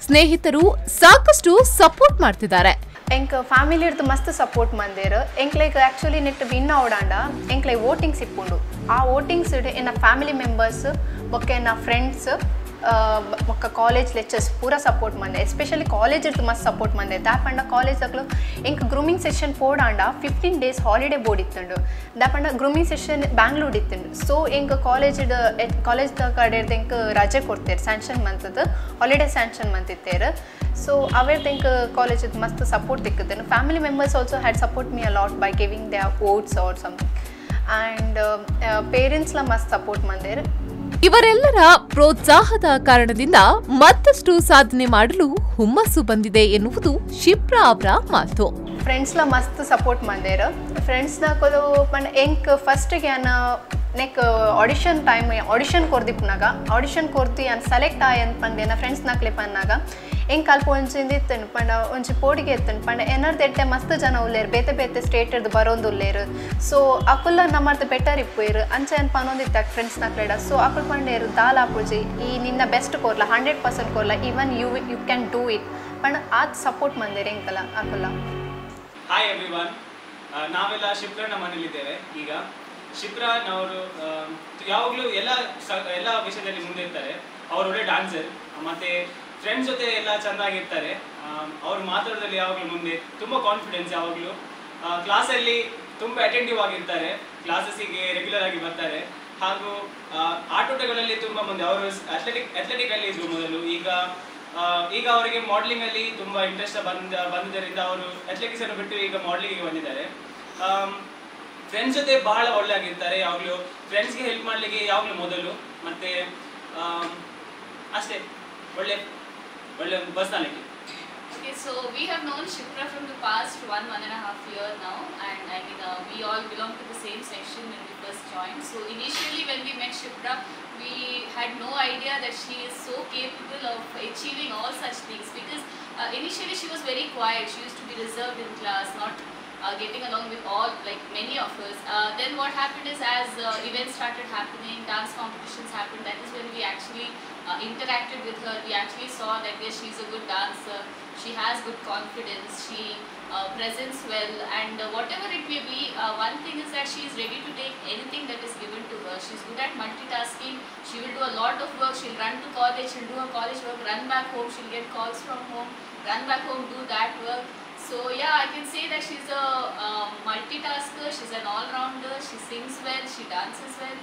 ಸ್ನೇಹಿತರು ಸಾಕಷ್ಟು ಸಪೋರ್ಟ್ ಮಾಡ್ತಿದ್ದಾರೆ. ಎಂಕ್ ಫ್ಯಾಮಿಲಿ ಇರ್ದು ಮಸ್ತ್ ಸಪೋರ್ಟ್ ಮಂದೇರು. ಎಂಕ್ಲೈಕ್ ಆ್ಯಕ್ಚುಲಿ ನೆಟ್ ವಿನ್ ಅವಡಾಂಡ ಎಂಕ್ಲೈ ವೋಟಿಂಗ್ಸ್ ಇಪ್ಪುಂಡು. ಆ ವೋಟಿಂಗ್ಸ್ ಎನ್ನ ಫ್ಯಾಮಿಲಿ ಮೆಂಬರ್ಸ್ ಬೊಕ್ಕ ಎನ್ನ ಫ್ರೆಂಡ್ಸ್ ಬೊಕ್ಕ ಕಾಲೇಜ್ ಲೆಕ್ಚರ್ಸ್ ಪೂರ ಸಪೋರ್ಟ್ ಮಂದೆ. ಎಸ್ಪೆಷಲಿ ಕಾಲೇಜ್ ಇರ್ದು ಮಸ್ತ್ ಸಪೋರ್ಟ್ ಮಂದೆ. ದಾಪಂಡ ಕಾಲೇಜ್ ಅಕ್ಲು ಎಂಕ್ ಗ್ರೂಮಿಂಗ್ ಸೆಷನ್ ಪೋಡಾಂಡ 15 days holiday board ಇತ್ತುಂಡು. ದಾಪಂಡ ಗ್ರೂಮಿಂಗ್ ಸೆಷನ್ ಬ್ಯಾಂಗ್ಳೂರ್ ಇತ್ತುಂಡು. ಸೊ ಎಂಕ್ ಕಾಲೇಜ್ ಕಾಲೇಜ್ದ ಕಡೆರ್ದು ಎಂಕ್ ರಜೆ ಕೊಡ್ತೇರು, ಸ್ಯಾಂಕ್ಷನ್ ಮಂತದ್ದು ಹಾಲಿಡೇ ಸ್ಯಾಂಕ್ಷನ್ ಮಂತಿತ್ತೇರು. ಸೊ ಅವೇರ್ದು ಎಂಕ್ ಕಾಲೇಜ್ ಮಸ್ತ್ ಸಪೋರ್ಟ್ ತಿಕ್ಕುತ್ತೇನೆ. Family members also had support me a lot by giving their votes or something. And ಪೇರೆಂಟ್ಸ್ಲ ಮಸ್ತ್ ಸಪೋರ್ಟ್ ಮಂದೇರು. ಇವರೆಲ್ಲರ ಪ್ರೋತ್ಸಾಹದ ಕಾರಣದಿಂದ ಮತ್ತಷ್ಟು ಸಾಧನೆ ಮಾಡಲು ಹುಮ್ಮಸ್ಸು ಬಂದಿದೆ ಎನ್ನುವುದು ಶಿಪ್ರಾ ಅವರ ಮಾತು. ಫ್ರೆಂಡ್ಸ್ಲ ಮಸ್ತ್ ಸಪೋರ್ಟ್ ಮಂದೇರು ಫ್ರೆಂಡ್ಸ್ನಕುಲು ಪಂಡ ಎಂಕ್ ಫಸ್ಟಿಗೆ ಯಾನ್ neck audition time audition ಕೊರ್ದಿಪ್ಪುನಾಗ audition ಕೊರ್ದು ಯಾನ್ ಸೆಲೆಕ್ಟ್ ಆಯ್ ಪಂದ್ ಎನ್ನ ಫ್ರೆಂಡ್ಸ್ನಕ್ಲೆ ಪನ್ನಾಗ ಎಂಕ್ ಅಲ್ಪ ಒಂಜಿ ಇತ್ತುಂಡು ಪಂಡ ಒಂಜಿ ಪೋಡಿಗೆ ಇತ್ತುಂಡು ಪಂಡ ಎನ್ನರ್ದು ಎಡ್ಡೆ ಮಸ್ತ್ ಜನ ಉಲ್ಲೇರು ಬೇತೆ ಬೇತೆ ಸ್ಟೇಟರ್ದು ಬರೋಂದು ಉಲ್ಲೇರು ಸೊ ಅಕುಲ್ಲ ನಮ್ಮರ್ದು ಬೆಟರ್ ಇಪ್ಪುಯೆರ್ ಅಂಚ ಏನ್ ಪನೊಂದಿತ್ತ ಫ್ರೆಂಡ್ಸ್ನಕ್ಲೆಡ ಸೊ ಅಕುಲು ಪಂಡೇರು ದಾಲ ಆಪುಜಿ ಈ ನಿನ್ನ ಬೆಸ್ಟ್ ಕೊರ್ಲ 100% ಕೊರ್ಲ even you you can do it ಪಂಡ ಆತ್ ಸಪೋರ್ಟ್ ಮಂದೇರು ಎಂಕಲ ಅಕುಲ್ಲ. ಹಾಯ್ ಎವ್ರಿವನ್, ನಾವೆಲ್ಲ ಶಿಪ್ರಾನ ಮನೇಲಿದ್ದೇವೆ. ಈಗ ಶಿಪ್ರಾನವರು ಯಾವಾಗಲೂ ಎಲ್ಲ ಎಲ್ಲ ವಿಷಯದಲ್ಲಿ ಮುಂದೆ ಇರ್ತಾರೆ. ಅವರು ಒಳ್ಳೆ ಡ್ಯಾನ್ಸರ್ ಮತ್ತು ಫ್ರೆಂಡ್ಸ್ ಜೊತೆ ಎಲ್ಲ ಚೆನ್ನಾಗಿರ್ತಾರೆ. ಅವರು ಮಾತಾಡೋದ್ರಲ್ಲಿ ಯಾವಾಗಲೂ ಮುಂದೆ, ತುಂಬ ಕಾನ್ಫಿಡೆನ್ಸ್, ಯಾವಾಗಲೂ ಕ್ಲಾಸಲ್ಲಿ ತುಂಬ ಅಟೆಂಟಿವ್ ಆಗಿರ್ತಾರೆ, ಕ್ಲಾಸಸ್ಸಿಗೆ ರೆಗ್ಯುಲರ್ ಆಗಿ ಬರ್ತಾರೆ. ಹಾಗೂ ಆಟೋಟಗಳಲ್ಲಿ ತುಂಬ ಮುಂದೆ. ಅವರು ಅಥ್ಲೆಟಿಕಲ್ಲಿ ಇದ್ರು ಮೊದಲು. ಈಗ ಈಗ ಅವರಿಗೆ ಮಾಡಲಿಂಗಲ್ಲಿ ತುಂಬ ಇಂಟ್ರೆಸ್ಟ್ ಬಂದಿದ್ದರಿಂದ ಅವರು ಅಥ್ಲೆಟಿಕ್ಸ್ ಅನ್ನು ಬಿಟ್ಟು ಈಗ ಮಾಡಲಿಂಗಿಗೆ ಬಂದಿದ್ದಾರೆ. ಫ್ರೆಂಡ್ಸ್ ಜೊತೆ ಬಹಳ ಒಳ್ಳೆ ಆಗಿರ್ತಾರೆ, ಯಾವಾಗಲೂ ಫ್ರೆಂಡ್ಸ್ಗೆ ಹೆಲ್ಪ್ ಮಾಡಲಿಕ್ಕೆ ಯಾವಾಗಲೂ ಮೊದಲು. ಮತ್ತು ಅಷ್ಟೇ, ಒಳ್ಳೆ ಒಳ್ಳೆ ಒಂದು personality. Okay, so we have known Shipra from the past 1.5 year now, and I mean we all belong to the same section when we first joined. So initially when we met Shipra, we had no idea that she is so capable of achieving all such things, because initially she was very quiet. She used to be reserved in class, not getting along with all, like many of us. Then what happened is, as events started happening, dance competitions happened, that is when we actually interacted with her. We actually saw that yes, she is a good dancer, she has good confidence, she presents well, and whatever it may be, one thing is that she is ready to take anything that is given to her. She is good at multitasking, she will do a lot of work, she will run to college, she will do her college work, run back home, she will get calls from home, run back home, do that work. So yeah, I can say that she's a multitasker, she's an all-rounder, she sings well, she dances well,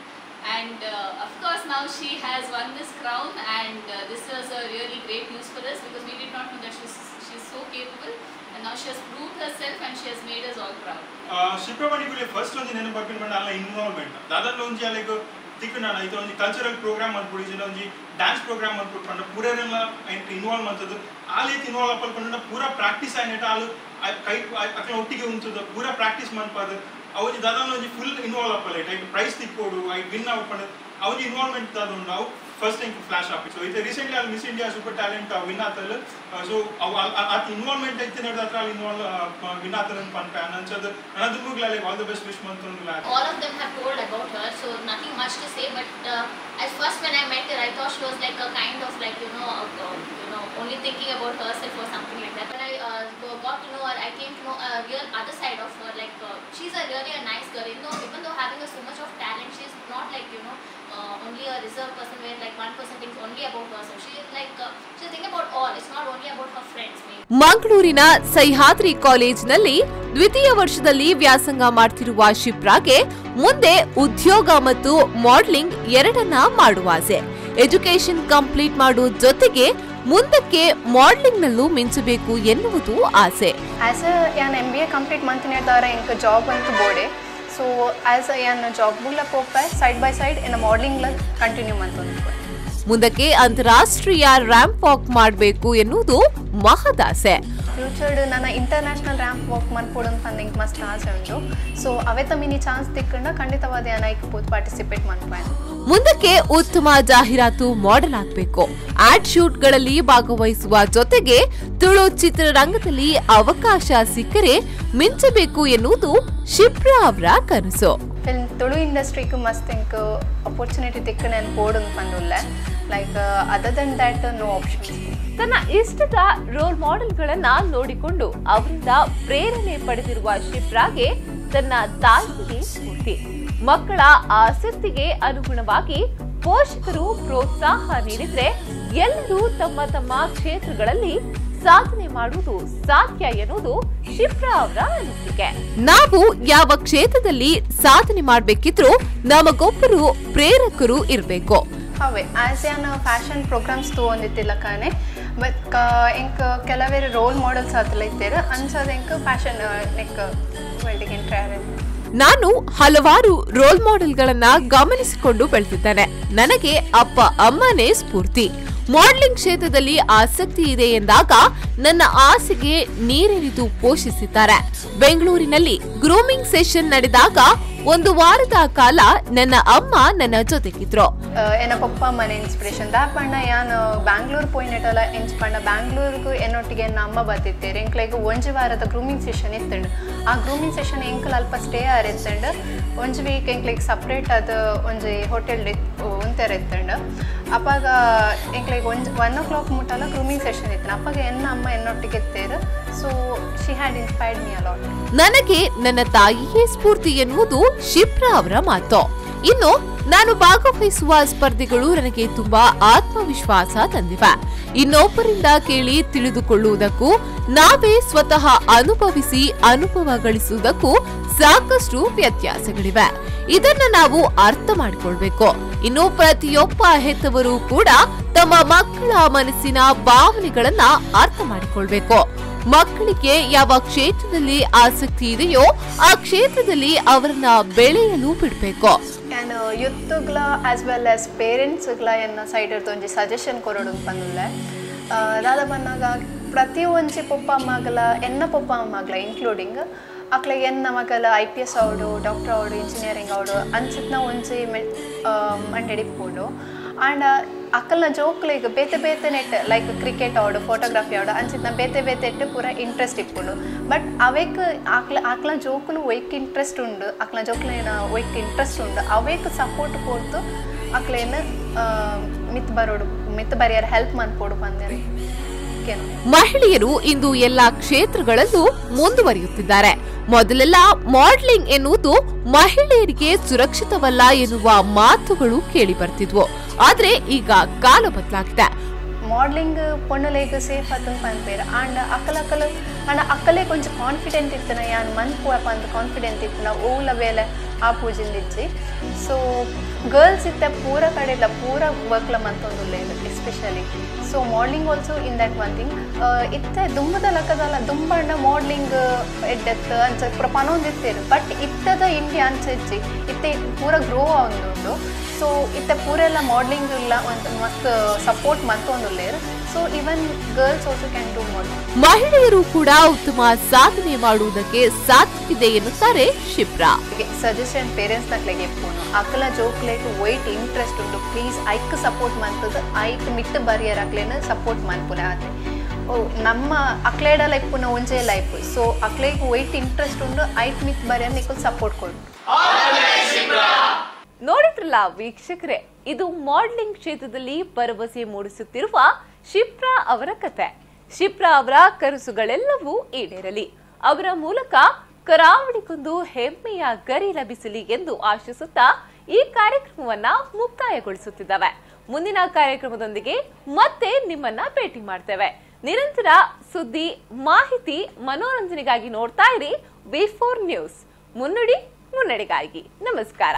and of course now she has won this crown, and this was a really great news for us, because we did not know that she's so capable, and now she has proved herself and she has made us all proud. Shipra ಮಣಿಗುಲೆ first ಒಂಜಿ ನೆನಪು ಬರ್ಪಿನ ಪಂಡ ಅಲ್ಲ involvement ದಾದಲ್ಲ ಒಂಜಿ ಅಲೆಗ್ ತಿಕ್ಕುನ ಐತ ಒಂಜಿ cultural programme ಮನ್ಪುಡಿ ಇಜ್ಜಿಂಡ ಒಂಜಿ ಡ್ಯಾನ್ಸ್ ಪ್ರೋಗ್ರಾಮ್ ಮನ್ಪುಡಿ ಪಂಡ ಪೂರೆರೆನ್ಲ ಐಟ್ ಇನ್ವಾಲ್ವ್ ಮಂತುದು ಆಲೇತ್ ಇನ್ವಾಲ್ವ್ ಆಪಲ್ ಪಂಡ ಪೂರ ಪ್ರಾಕ್ಟೀಸ್ ಆಯ್ನೆಟ ಆಲು ಕೈ ಅಕ್ಲ ಒಟ್ಟಿಗೆ ಉಂತುದು ಪೂರ ಪ್ರಾಕ್ಟೀಸ್ ಮನ್ಪಾದ್ ಅವು ದಾದಲ್ಲ ಒಂಜಿ ಫುಲ್ ಇನ್ವಾಲ್ವ್ ಆಪಲ್ ಐಟ್ ಐಟ್ ಪ್ರೈಸ್ ತಿಕ್ಕೋಡು ಐಟ್ ವಿನ್ ಆವಡ್ ಪಂಡ ಅವು ಇನ್ವಾಲ್ವ್ಮೆಂಟ್ ದಾದ ಉಂಡು ಅವು first time flash ಆಪಿ. ಸೊ ಇತ್ತೆ ರೀಸೆಂಟ್ಲಿ ಅಲ್ಲಿ Miss India super talent win ಆತಲ್. So ಅವು ಆತ ಇನ್ವಾಲ್ವ್ಮೆಂಟ್ ಐತೆ ನಡ್ದ ಹತ್ರ ಅಲ್ಲಿ ಇನ್ವಾಲ್ವ್ ವಿನ್ ಆತಲ್ ಅಂತ ಪನ್ಪೆ ಅನ್ಸದು ನನ್ನ ದುಂಬುಗ್ಲ all the best wish ಮಂತುಂಡುಲ. All of them have told about her, so nothing much to say, but at first when I met her, I thought she was like a kind of like, you know, only thinking about herself or something like that. When I got to know her, I came to know a real other side of her, like she's a really a nice girl, even though having a so much of talent, she's not like, you know, only a reserved person where like one person thinks only about herself. She is like she's thinking about all. It's not only about her friends maybe. ಮಂಗಳೂರಿನ ಸಹ್ಯಾದ್ರಿ ಕಾಲೇಜಿನಲ್ಲಿ ದ್ವಿತೀಯ ವರ್ಷದಲ್ಲಿ ವ್ಯಾಸಂಗ ಮಾಡ್ತಿರುವ ಶಿಪ್ರಾಗೆ ಮುಂದೆ ಉದ್ಯೋಗ ಮತ್ತು modelling ಎರಡನ್ನ ಮಾಡುವ ಆಸೆ. ಎಜುಕೇಶನ್ ಕಂಪ್ಲೀಟ್ ಮಾಡುವ ಜೊತೆಗೆ ಮುಂದಕ್ಕೆ ಮಾಡಲಿಂಗ್ನಲ್ಲೂ ಮಿಂಚಬೇಕು ಎನ್ನುವುದು ಆಸೆ. ಆಸ್ ಅ ಯಾನ್ MBA complete ಮಂತಿನೇದಾರ ಎಂಕ್ ಜಾಬ್ ಅಂತ ಬೋಡೆ. ಸೊ ಆಸ್ ಅ ಯಾನ್ ಜಾಬ್ ಬುಗ್ಲ ಪೋಪೆ side by side ಎನ್ನ ಮಾಡಲಿಂಗ್ಲ ಕಂಟಿನ್ಯೂ ಮಂತೊಂದು. ಮುಂದಕ್ಕೆ ಅಂತಾರಾಷ್ಟ್ರೀಯ ರ್ಯಾಂಪ್ ವಾಕ್ ಮಾಡಬೇಕು ಎನ್ನುವುದು ಮಹದಾಸೆ. ಫ್ಯೂಚರ್ಡ್ ನನ್ನ international ramp walk ಮನ್ಪೊಡು ಅಂತ ಎಂಕ್ ಮಸ್ತ್ ಆಸೆ ಉಂಟು. ಸೊ ಅವೆತ ಮಿನಿ ಚಾನ್ಸ್ ತಿಕ್ಕಂಡ ಖಂಡಿತವಾದ ಯಾನ್ ಐಕ್ ಪೋದು ಪಾರ್ಟಿಸಿಪೇಟ್ ಮನ್ಪೆ. ಮುಂದಕ್ಕೆ ಉತ್ತಮ ಜಾಹೀರಾತು ಮಾಡೆಲ್ ಆಗಬೇಕು. ಆಡ್ ಶೂಟ್ಗಳಲ್ಲಿ ಭಾಗವಹಿಸುವ ಜೊತೆಗೆ ತುಳು ಚಿತ್ರರಂಗದಲ್ಲಿ ಅವಕಾಶ ಸಿಕ್ಕರೆ ಮಿಂಚಬೇಕು ಎನ್ನುವುದು ಶಿಪ್ರಾ ಅವರ ಕನಸು. ಫಿಲ್ಮ್ ತುಳು ಇಂಡಸ್ಟ್ರಿಗೆ ಮಸ್ತ್ ಎಂಕ್ opportunity ತಿಕ್ಕಣೆ ಪೋಡು ಪಂದುಲ್ಲೆ. Like other than that no options. ತನ್ನ ಇಷ್ಟದ ರೋಲ್ ಮಾಡೆಲ್ಗಳನ್ನ ನೋಡಿಕೊಂಡು ಅವರಿಂದ ಪ್ರೇರಣೆ ಪಡೆದಿರುವ ಶಿಪ್ರಾಗೆ ತನ್ನ ತಾಯಿಗೆ ಸ್ಫೂರ್ತಿ. ಮಕ್ಕಳ ಆಸಕ್ತಿಗೆ ಅನುಗುಣವಾಗಿ ಪೋಷಕರು ಪ್ರೋತ್ಸಾಹ ನೀಡಿದ್ರೆ ಎಲ್ಲರೂ ತಮ್ಮ ತಮ್ಮ ಕ್ಷೇತ್ರಗಳಲ್ಲಿ ಸಾಧನೆ ಮಾಡುವುದು ಸಾಧ್ಯ ಎನ್ನುವುದು ಶಿಪ್ರಾ ಅವರ ಅನಿಸಿಕೆ. ನಾವು ಯಾವ ಕ್ಷೇತ್ರದಲ್ಲಿ ಸಾಧನೆ ಮಾಡಬೇಕಿದ್ರೂ ನಮಗೊಬ್ಬರು ಪ್ರೇರಕರು ಇರಬೇಕು. ಅವೇ ಆಸ್ ಯಾನ್ ಫ್ಯಾಷನ್ ಪ್ರೋಗ್ರಾಮ್ಸ್ ತಗೊಂಡಿತ್ತಿಲ್ಲ ಕಾನೆ, ಬಟ್ ಎಂಕ್ ಕೆಲವೇರು ರೋಲ್ ಮಾಡೆಲ್ಸ್ ಆತಲ ಇತ್ತೇರು ಅಂಚದ ಎಂಕ್ ಫ್ಯಾಷನ್ ನೆಕ್ ವರ್ಲ್ಡ್ಗೆ ಎಂಟ್ರಿ ಆರೆ. ನಾನು ಹಲವಾರು ರೋಲ್ ಮಾಡೆಲ್ಗಳನ್ನ ಗಮನಿಸಿಕೊಂಡು ಬೆಳೆದಿದ್ದೇನೆ. ನನಗೆ ಅಪ್ಪ ಅಮ್ಮನೇ ಸ್ಫೂರ್ತಿ. Modelling ಕ್ಷೇತ್ರದಲ್ಲಿ ಆಸಕ್ತಿ ಇದೆ ಎಂದಾಗ ನನ್ನ ಆಸೆಗೆ ನೀರೆರಿದು ಪೋಷಿಸಿದ್ದಾರೆ. ಬೆಂಗಳೂರಿನಲ್ಲಿ ಗ್ರೂಮಿಂಗ್ ಸೆಷನ್ ನಡೆದಾಗ ಒಂದು ವಾರದ ಕಾಲ ನನ್ನ ಅಮ್ಮ ನನ್ನ ಜೊತೆಗಿದ್ರು. ಎನ್ನ ಪಪ್ಪ ಅಮ್ಮನ ಇನ್ಸ್ಪಿರೇಷನ್ ದಾಪಣ್ಣ ಯಾನು ಬ್ಯಾಂಗ್ಳೂರ್ ಪೋಯಿನೆಟಲ್ಲ ಎಂಚ್ ಪಂಡ ಬ್ಯಾಂಗ್ಳೂರ್ಗೂ ಎನ್ನೊಟ್ಟಿಗೆ ಎನ್ನ ಅಮ್ಮ ಬತ್ತಿತ್ತೇರು. ಎಂಕ್ಲೆಗ್ ಒಂಜಿ ವಾರದ ಗ್ರೂಮಿಂಗ್ ಸೆಷನ್ ಇತ್ತಂಡು. ಆ ಗ್ರೂಮಿಂಗ್ ಸೆಷನ್ ಎಂಕಲ್ ಅಲ್ಪ ಸ್ಟೇ ಆರ್ ಇತ್ತಂಡು. ಒಂಜಿ ವೀಕ್ ಎಂಕ್ಲೆಗ್ ಸಪ್ರೇಟ್ ಅದು ಒಂಜಿ ಹೋಟೆಲ್ ಉಂತೆರ್ ಇತ್ತಂಡು. ಅಪ್ಪಾಗ ಎಂಕ್ಲೆಗ್ ಒಂಜಿ 1 o'clock ಮುಟ್ಟಲ್ಲ ಗ್ರೂಮಿಂಗ್ ಸೆಷನ್ ಇತ್ತು. ಅಪ್ಪಾಗ ಎನ್ನ ಅಮ್ಮ ಎನ್ನೊಟ್ಟಿಗೆ ಇತ್ತೇರು. So she had inspired me a lot. ನನಗೆ ನನ್ನ ತಾಯಿಯೇ ಸ್ಫೂರ್ತಿ ಎನ್ನುವುದು ಶಿಪ್ರಾ ಅವರ ಮಾತು. ಇನ್ನು ನಾನು ಭಾಗವಹಿಸುವ ಸ್ಪರ್ಧೆಗಳು ನನಗೆ ತುಂಬಾ ಆತ್ಮವಿಶ್ವಾಸ ತಂದಿವೆ. ಇನ್ನೊಬ್ಬರಿಂದ ಕೇಳಿ ತಿಳಿದುಕೊಳ್ಳುವುದಕ್ಕೂ ನಾವೇ ಸ್ವತಃ ಅನುಭವಿಸಿ ಅನುಭವ ಗಳಿಸುವುದಕ್ಕೂ ಸಾಕಷ್ಟು ವ್ಯತ್ಯಾಸಗಳಿವೆ. ಇದನ್ನ ನಾವು ಅರ್ಥ ಮಾಡಿಕೊಳ್ಬೇಕು. ಇನ್ನು ಪ್ರತಿಯೊಬ್ಬ ಹೆತ್ತವರು ಕೂಡ ತಮ್ಮ ಮಕ್ಕಳ ಮನಸ್ಸಿನ ಭಾವನೆಗಳನ್ನ ಅರ್ಥ ಮಾಡಿಕೊಳ್ಬೇಕು. ಮಕ್ಕಳಿಗೆ ಯಾವ ಕ್ಷೇತ್ರದಲ್ಲಿ ಆಸಕ್ತಿ ಇದೆಯೋ ಆ ಕ್ಷೇತ್ರದಲ್ಲಿ ಅವರನ್ನ ಬೆಳೆಯಲು ಬಿಡಬೇಕು. ನಾನು ಯುತ್ತುಗ್ಲ as well as ಪೇರೆಂಟ್ಸ್ಗ್ಲ ಎನ್ನ ಸೈಡ್ ಒಂಜಿ ಸಜೆಷನ್ ಕೊರಡು ಪಂದುಲ್ಲೆ. ದಾದ ಬನ್ನಾಗ ಪ್ರತಿ ಒಂಜಿ ಪೊಪ್ಪ ಅಮ್ಮಗಲ ಎನ್ನ ಪೊಪ್ಪ ಅಮ್ಮಗಲ ಇನ್ಕ್ಲೂಡಿಂಗ್ ಅಕ್ಲೆ ಎನ್ನ ಮಗಲ IPS ಅವಡು, ಡಾಕ್ಟರ್ ಅವಡು, ಇಂಜಿನಿಯರಿಂಗ್ ಅವಡು ಅಂಚಿತ್ನ ಒಂಜಿ ಮಂಡೆಡಿಪ್ಪುಂಡು. ಆಂಡ ಅಕ್ಕಲ್ನ ಜೋಕ್ಲೆಗ್ ಬೇತೆ ಬೇತೆ net like cricket ಅವಡು, photography ಅವಡು ಅಂಚಿತ್ನ ಬೇತೆ ಬೇತೆ ಇಟ್ಟು ಪೂರ ಇಂಟ್ರೆಸ್ಟ್ ಇಪ್ಪುಂಡು. ಬಟ್ ಅವೇಕ್ ಆಕ್ಲ ಆಕ್ಲ ಜೋಕುಲು ಒಯ್ಕ್ ಇಂಟ್ರೆಸ್ಟ್ ಉಂಡು, ಅಕ್ಲ ಜೋಕ್ಲೇನ ಒಯ್ಕ್ ಇಂಟ್ರೆಸ್ಟ್ ಉಂಡು, ಅವೇಕ್ ಸಪೋರ್ಟ್ ಕೊಡ್ತು ಅಕ್ಲೇನ ಮಿತ್ ಬರೋಡು ಮಿತ್ ಬರಿಯರ್ ಹೆಲ್ಪ್ ಮನ್ಪೋಡು ಪಂದೇನೆ. ಮಹಿಳೆಯರು ಇಂದು ಎಲ್ಲಾ ಕ್ಷೇತ್ರಗಳಲ್ಲೂ ಮುಂದುವರಿಯುತ್ತಿದ್ದಾರೆ. ಮೊದಲೆಲ್ಲ ಮಾಡಲಿಂಗ್ ಎನ್ನುವುದು ಮಹಿಳೆಯರಿಗೆ ಸುರಕ್ಷಿತವಲ್ಲ ಎನ್ನುವ ಮಾತುಗಳು ಕೇಳಿ ಬರ್ತಿದ್ವು. ಆದ್ರೆ ಈಗ ಕಾಲ ಬದಲಾಗಿದೆ. ಮಾಡಲಿಂಗ್ ಪೊಣ್ಣುಲೆಗ್ ಸೇಫ್ ಆತಂದು ಪನ್ಪೇರು. ಆಂಡ ಅಕ್ಕಲಕ್ಕಲು ಆಂಡ ಅಕ್ಕಲೇ ಕೊಂಚ ಕಾನ್ಫಿಡೆಂಟ್ ಇತ್ತನ ಯಾನ್ ಮನ್ಪುವಪ್ಪ ಅಂತ ಕಾನ್ಫಿಡೆಂಟ್ ಇತ್ತನ ಓಲ ಬೇಲೆ ಆ ಪೂಜಿಂದಿಜ್ಜಿ. ಸೊ ಗರ್ಲ್ಸ್ ಇತ್ತ ಪೂರ ಕಡೆಲ್ಲ ಪೂರ ವರ್ಕ್ಲ ಮಂತೊಂದುಲ್ಲ especially. So modelling also in that one thing ಇತ್ತೆ ದುಂಬದ ಲಕ್ಕದಲ್ಲ ದುಂಬಂಡ ಮಾಡಲಿಂಗ್ ಎಡ್ಡೆತ್ತು ಅಂಚ ಪೂರ ಪನೊಂದಿತ್ತೇರು. ಬಟ್ ಇತ್ತದ ಇಂಡಿಯಾ ಅಂಚ ಇಜ್ಜಿ, ಇತ್ತೆ ಪೂರ ಗ್ರೋ ಆವೊಂದುಂಡು. ಸೊ ಇತ್ತೆ ಪೂರೆಲ್ಲ ಮಾಡಲಿಂಗ್ ಇಲ್ಲ ಒಂದು ಮಸ್ತ್ support ಮಂತೊಂದುಲ್ಲೇರು. So even girls also can do modelling. ಮಹಿಳೆಯರು ಕೂಡ ಉತ್ತಮ ಸಾಧನೆ ಮಾಡುವುದಕ್ಕೆ ಸಾಧ್ಯವಿದೆ ಎನ್ನುತ್ತಾರೆ ಶಿಪ್ರಾ. ಸಜೆಷನ್ ಪೇರೆಂಟ್ಸ್ ನಕ್ಲೆಗೆ ಇಪ್ಪುನು ಅಕ್ಕಲ ಜೋಕ್ಲೆಗ್ ವೈಟ್ ಇಂಟ್ರೆಸ್ಟ್ ಉಂಡು, ಪ್ಲೀಸ್ ಐಕ್ ಸಪೋರ್ಟ್ ಮಂತದ ಐಕ್ ಮಿಟ್ಟು ಬರಿಯರ್ ಅಕ್ಲೇನ ಸಪೋರ್ಟ್ ಮನ್ಪುಲೆ ಆತೆ. ಓ ನಮ್ಮ ಅಕ್ಲೇಡಲ ಇಪ್ಪುನ ಒಂಜೇ ಲೈಫ್. ಸೊ ಅಕ್ಲೆಗ್ ವೈಟ್ ಇಂಟ್ರೆಸ್ಟ್ ಉಂಡು, ಐಕ್ ಮಿತ್ ಬರಿಯರ್ ನಿಕುಲ್ ಸಪೋರ್ಟ್ ಕೊಡು. ನೋಡಿದ್ರಲ್ಲ ವೀಕ್ಷಕರೇ, ಇದು ಮಾಡಲಿಂಗ್ ಕ್ಷೇತ್ರದಲ್ಲಿ ಭರವಸೆ ಮೂಡಿಸುತ್ತಿರುವ ಶಿಪ್ರಾ ಅವರ ಕತೆ. ಶಿಪ್ರಾ ಅವರ ಕನಸುಗಳೆಲ್ಲವೂ ಈಡೇರಲಿ, ಅವರ ಮೂಲಕ ಕರಾವಳಿಗೊಂದು ಹೆಮ್ಮೆಯ ಗರಿ ಲಭಿಸಲಿ ಎಂದು ಆಶಿಸುತ್ತಾ ಈ ಕಾರ್ಯಕ್ರಮವನ್ನ ಮುಕ್ತಾಯಗೊಳಿಸುತ್ತಿದ್ದಾವೆ. ಮುಂದಿನ ಕಾರ್ಯಕ್ರಮದೊಂದಿಗೆ ಮತ್ತೆ ನಿಮ್ಮನ್ನ ಭೇಟಿ ಮಾಡ್ತೇವೆ. ನಿರಂತರ ಸುದ್ದಿ, ಮಾಹಿತಿ, ಮನೋರಂಜನೆಗಾಗಿ ನೋಡ್ತಾ ಇರಿ V4 news. ಮುನ್ನುಡಿ ಮುನ್ನಡೆಗಾಗಿ. ನಮಸ್ಕಾರ.